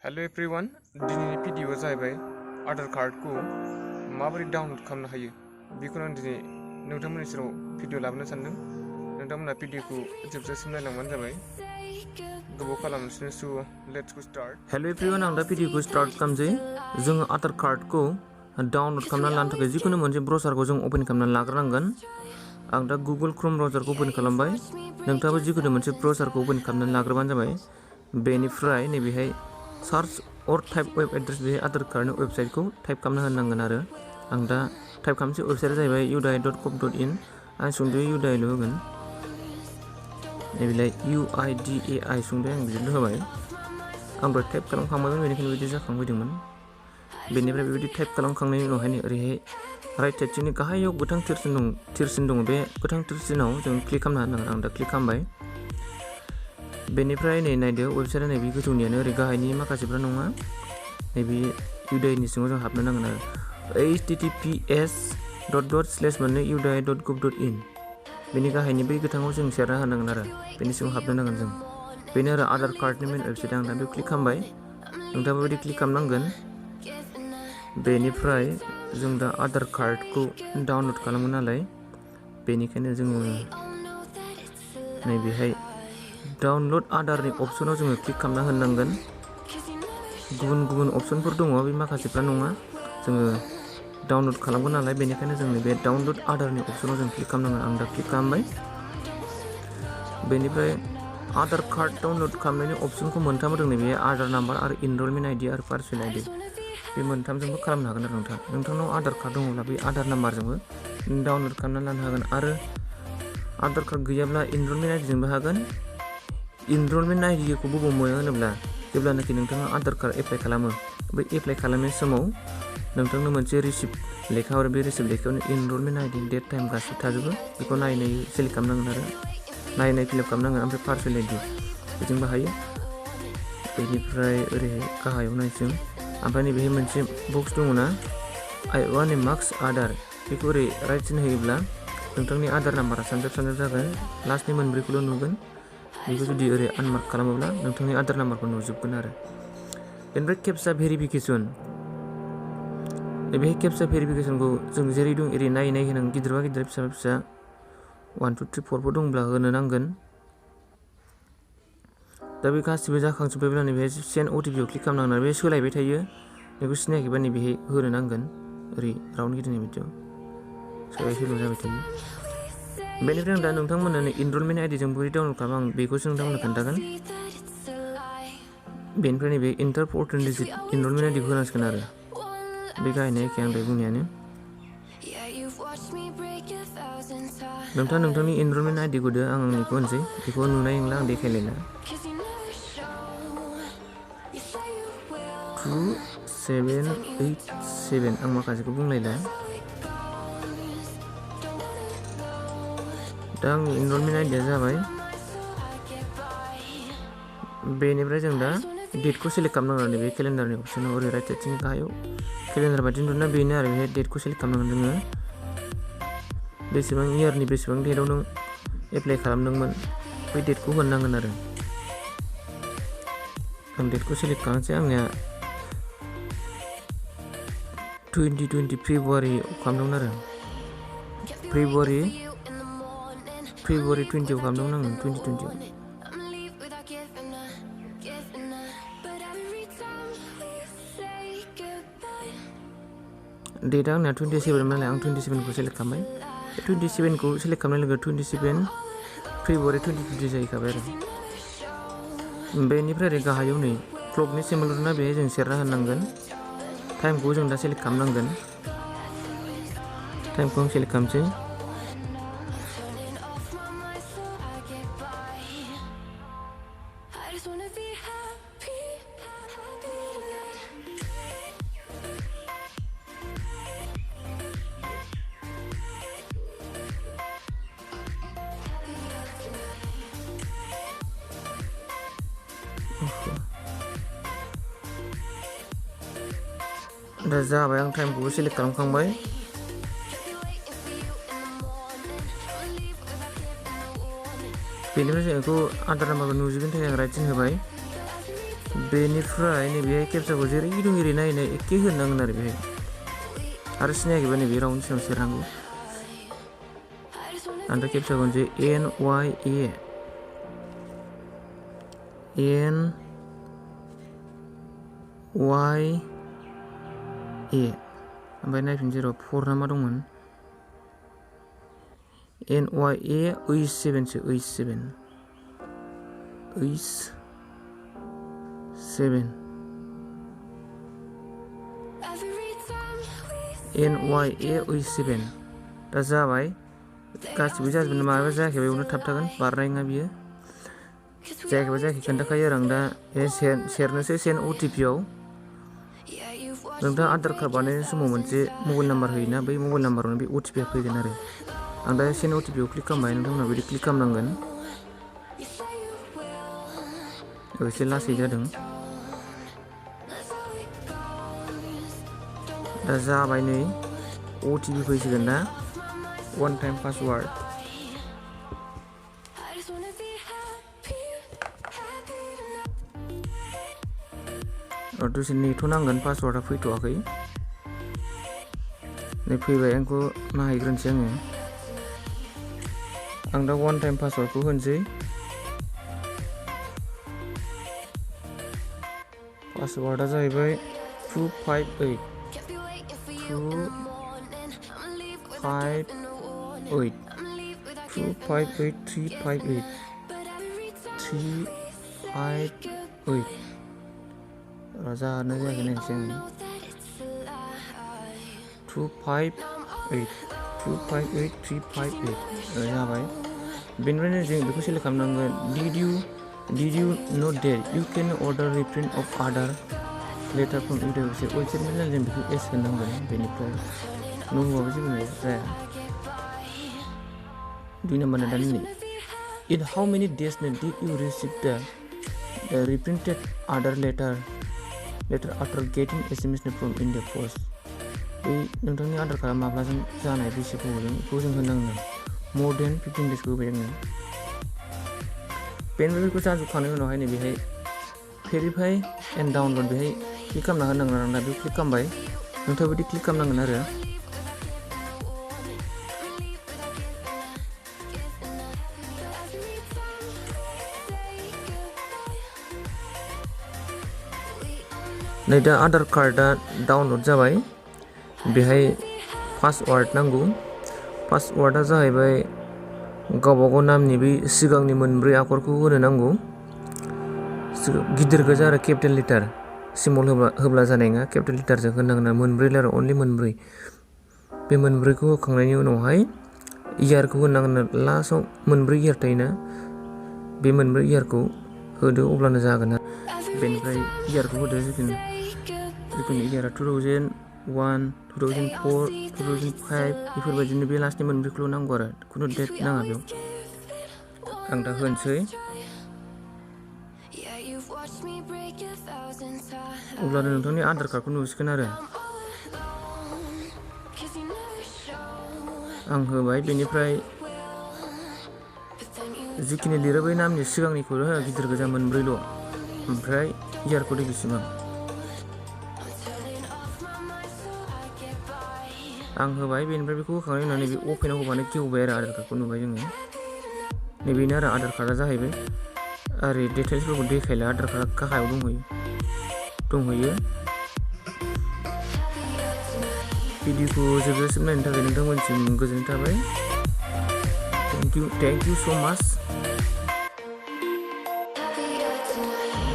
Hello everyone, दिनैनि भिडिअआ जाहैबाय आधार कार्डखौ माबोरै डाउनलड खालामनो हायो बेखौनो आं दिनै नोंथांमोननि सेराव भिडिअ लाबोनो सानदों। नोंथांमोना भिडिअखौ जोबजासिम नायलांबानो जाबाय। गोबाव खालामसिनो स' let's go start. Hello everyone, आं दा भिडिअखौ स्टार्ट खालामसै। जोङो आधार कार्डखौ डाउनलड खालामना लानो थाखाय जिकुनु मोनसे ब्राउजारखौ जों ओपन खालामना लाग्रोनांगोन। आं दा गुगल क्रोम ब्राउजारखौ ओपन खालामबाय। नोंथाङाबो जिकुनु मोनसे ब्राउजारखौ ओपन खालामनानै लाग्रोबानो जाबाय। बेनिफ्राय नैबेहाय सार्च और टाइप वेब एड्रेस बे आधार कार्डनि वेबसाइटखौ टाइप खालामना होनांगोन आरो आं दा टाइप खालामसै। वेबसाइटआ जाहैबाय udai.gov.in। आं सुंद'यै UDAIल' होगोन। नैबेलाय UIDAI सुंद'यै आं बिदिनो होबाय। आं दहाय टाइप खालामखांबायमोन, बेनिखायनो बिदि जाखांफैदोंमोन। बेनिफ्राय बेबायदि टाइप खालामखांनायनि उनावहाय ओरैहाय राइट साइडथिंनि गाहायाव गोथां थिरसिन दङ। बे गोथां थिरसिनाव जों क्लिक खालामना होनांगोन। आं दा क्लिक खालामबाय। बेनिफ्राय नै नायदो, वेबसाइटआ नैबे गोजौनियानो, ओरै गाहायनि माखासेफ्रा नङा। नैबे UDAIनि सिङाव जों हाबनो नांगोन आरो https://udai.gov.in बेनि गाहायनि बै गोथाङाव जों सेरना होनांगोन आरो बेनि सिङाव हाबनो नांगोन जों। बेनो आरो आधार कार्डनि मेन वेबसाइट। आं दा बेयाव क्लिक खालामबाय। नोंथाङा बेबायदि क्लिक खालामनांगोन। बेनिफ्राय जों दा आधार कार्डखौ डाउनलड खालामो नालाय, बेनिखायनो जोङो नैबेहाय डाउनलड आधारनि अपसनाव जोङो क्लिक खालामना होनांगोन। गुबुन गुबुन अपसनफोर दङ, बे माखासेफ्रा नङा। जोङो डाउनलड खालामगोन नालाय, बेनिखायनो जों नैबे डाउनलड आधारनि अपसनाव जों क्लिक खालामनांगोन। आं दा क्लिक खालामबाय। बेनिफ्राय आधार कार्ड डाउनलड खालामनायनि अपसनखौ मोनथाम होदों। नैबे आधार नाम्बार आरो इनरलमेन्ट आइडि आरो पार्सनेल आइडि। बे मोनथामजोंबो खालामनो हागोन आरो नोंथांनाव आधार कार्ड दङब्ला बे आधार नाम्बारजोंबो डाउनलड खालामना लानो हागोन। आरो आधार कार्ड गैयाब्ला इनरलमेन्ट आइडिजोंबो हागोन। इनरलमेन्ट आइडिखौ बबाव मोनो होनोब्ला, जेब्लानाखि नोंथाङा आधार कार्ड एप्लाइ खालामो, बै एप्लाइ खालामनाय समाव नोंथांनो मोनसे रिसिप्ट लेखा हरो। बे रिसिप्ट लेखायावनो इनरलमेन्ट आइडि, डेट, टाइम गासिबो थाजोबो। बेखौ नायै सेलेक्ट खालामनांगोन आरो नायै फिलआप खालामनांगोन। ओमफ्राय पार्सनेल आइडि बेजोंबो हायो। बेनिफ्राय ओरैहाय गाहायाव नायसै। ओमफ्राय नैबेहाय मोनसे बक्स दङ ना, आइ वान ए मार्क्स आधार। बेखौ ओरै राइटसिन होयोब्ला नोंथांनि आधार नाम्बारा सानजाब जागोन। लास्टनि मोनब्रैखौल' नुगोन। बेखौ जुदि ओरै आनमार्क खालामोब्ला नोंथांनि आधार नाम्बारखौ नुजोबगोन आरो। बेनिफ्राय केपचा भेरिफिकेसन। बे केपचा भेरिफिकेसनखौ जों जेरै दं एरै नायै होनांगोन। गिदिरबा गिदिर, फिसा 1 2 3 4 दंब्ला होनो नांगोन। दा बे गासिबो जाखांजोब्बायब्ला नैबेहाय सेन्ड अटिपिआव क्लिक खालामनांगोन। बे सोलायबाय थायो, बेखौ सिनायाखैबा नैबेहाय होनो नांगोन। ओरै राउन्ड गिदिंनाय बायदियाव सोलाय सोल' जाबाय थायो। बेनिफ्राय आं दा नोंथांमोननो इनरलमेन्ट आइडिजों बोरै डाउनलड खालामो आं बेखौसो नोंथांमोननो खोन्थागोन। बेनिफ्राय नैबे इन्टार 14 डिजिट इनरलमेन्ट आइडिखौ होनांसिगोन आरो बे गाहायनाय एखे आं दहाय बुंनायानो। नोंथांनि इनरलमेन्ट आइडिखौ होदो। आं आंनिखौ होनोसै। बेखौ नुनाय नंला, आं देखायलायला। 2787 आं माखासेखौ बुंलायला। दा आंनि इनरलमेन्ट आइडिया जाबाय। बेनिफ्राय जों दा डेटखौ सेलेक्ट खालामनांगोन। नैबे केलेन्डारनि अपसनाव ओरै राइट साइडथिं गाहायाव केलेन्डार बायदि नुदोंना, बेनो आरो बे डेटखौ सेलेक्ट खालामनांगोन जोङो। बेसेबां इयारनि बेसेबां डेटआव नों एप्लाइ खालामदोंमोन, बै डेटखौ होनांगोन आरो आं डेटखौ सेलेक्ट खालामसै। आंनिया 2020 फेब्रुवारियाव खालामदोंमोन आरो फेब्रुवारि 20आव खालामदोंमोन आङो। 2020 डेटआ आंना 27 नालाय आं 27खौ सेलेक्ट खालामबाय। 27खौ सेलेक्ट खालामनाय लोगो 27 फेब्रुवारि 2020 जाहैखाबाय आरो। बेनिफ्राय ओरै गाहायाव नै क्लकनि सिम्बल दंना, बेहाय जों सेरना होनांगोन। टाइमखौ जों दा सेलेक्ट खालामनांगोन। टाइमखौ आं सेलेक्ट खालामसै। दा जाबाय, आं टाइमखौबो सेलेक्ट खालामखांबाय। बेनिफ्राय जों बेखौ आधार नाम्बारखौ नुजोबैनि थाखाय आं राइटसिन होबाय। बेनिफ्राय नैबेहाय केपचाखौ जेरै दं एरै नायै एखे होनांगोन आरो बेहाय आरो सिनायाखैबा नैबे राउन्ड सिगां सेरनांगौ आं दा केपचाखौ होनसै NYA ओमफ्राय नायफिनसै र' 4 ना मा दंमोन NYA 87 सो 87 NYA 87 दा जाबाय गासिबो जाजोबगोन माबा जायाखैबा बेयावनो थाबथागोन बारनाय नङा बियो जायाखैबा जायाखै खोन्थाखायो आरो आं दा सेरनोसै सेन्ड OTP आव नोंथाङा आधार कार्ड बानायनाय समाव मोनसे मबाइल नाम्बार होयोना बै मबाइल नाम्बारावनो बे OTP आ फैगोन आरो आं दा सेन्ड OTP आव क्लिक खालामबाय नोंथांमोना बिदि क्लिक खालामनांगोन एसे लासै जादों दा जाबाय नै OTP फैसिगोन दा one time password दसे नेथ'नांगोन पासवार्डआ फैथ'वाखै नै फैबाय आंखौ नायग्रोनोसै आं दा one time passwordखौ होनोसै पासवार्डआ जाहैबाय 258 जानो जायाखै नायनोसै आङो 258 जाबाय बेनिफ्रायनो जों बेखौ सेलेक्ट खालामनांगोन did you know that you can order reprint of Aadhaar letter from university वेबसाइटनिफ्राय जों बेखौ एस होनांगोन बेनिफ्राय नो होआबो जेबो जाया 2 नाम्बारना दा नै in how many days did you receive the reprinted Aadhaar letter after getting SMS from India Post बै नोंथांनि आधार कार्डआ माब्लाजों जानाय बेसे गोबावजों बेखौ जों होनांगोन more than 15 days होबाय जोङो बेनिफ्राय बेखौ जाजोबखांनायनि उनावहाय नै बेहाय भेरिफाइ एन्ड डाउनलड बेहाय क्लिक खालामना होनांगोन आरो ना बेयाव क्लिक खालामबाय नोंथाङा बिदि क्लिक खालामनांगोन आरो नै दा आधार कार्डआ डाउनलड जाबाय बेहाय पासवार्ड नांगौ पासवार्डआ जाहैबाय गावबागाव नामनि बै सिगांनि मोनब्रै आखरखौ होनो नांगौ गिदिर गोजा आरो केपिटेल लेटार सिम्बल होब्ला जानाय नङा केपिटेल लेटारजों होनांगोन मोनब्रै लेटार अनलि मोनब्रै बे मोनब्रैखौ होखांनायनि उनावहाय इयारखौ होनांगोन लास्टआव मोनब्रै इयार थायोना बे मोनब्रै इयारखौ होदो अब्लानो जागोन आरो बेनिफ्राय इयारखौ होदो जिखुनु इयारा 2001 2004 2005 बेफोरबायदिनो बे लास्टनि मोनब्रैखौल' नांगौ आरो खुनु डेट नाङा बेयाव आं दा होनोसै अब्लानो नोंथांनि आधार कार्डखौ नुसिगोन आरो आं होबाय बेनिफ्राय जिखिनि लिरो बै नामनि सिगांनिखौ गिदिर गोजा मोनब्रैल' ओमफ्राय इयारखौ देगिसिम आं होबाय बेनिफ्राय बेखौ होखांनायनि उनाव नैबे अपेनाव होबानो गेवबाय आरो आधार कार्डखौ नुबाय जोङो नैबेनो आरो आधार कार्डआ जाहैबाय आरो डिटेल्सफोरखौ देखायला आधार कार्डआ गाहायाव दंहैयो भिडिअखौ जोबजासिम नायनो थाखाय नोंथांमोनसिम गोजोननाय थाबाय थेंक इउ सो माच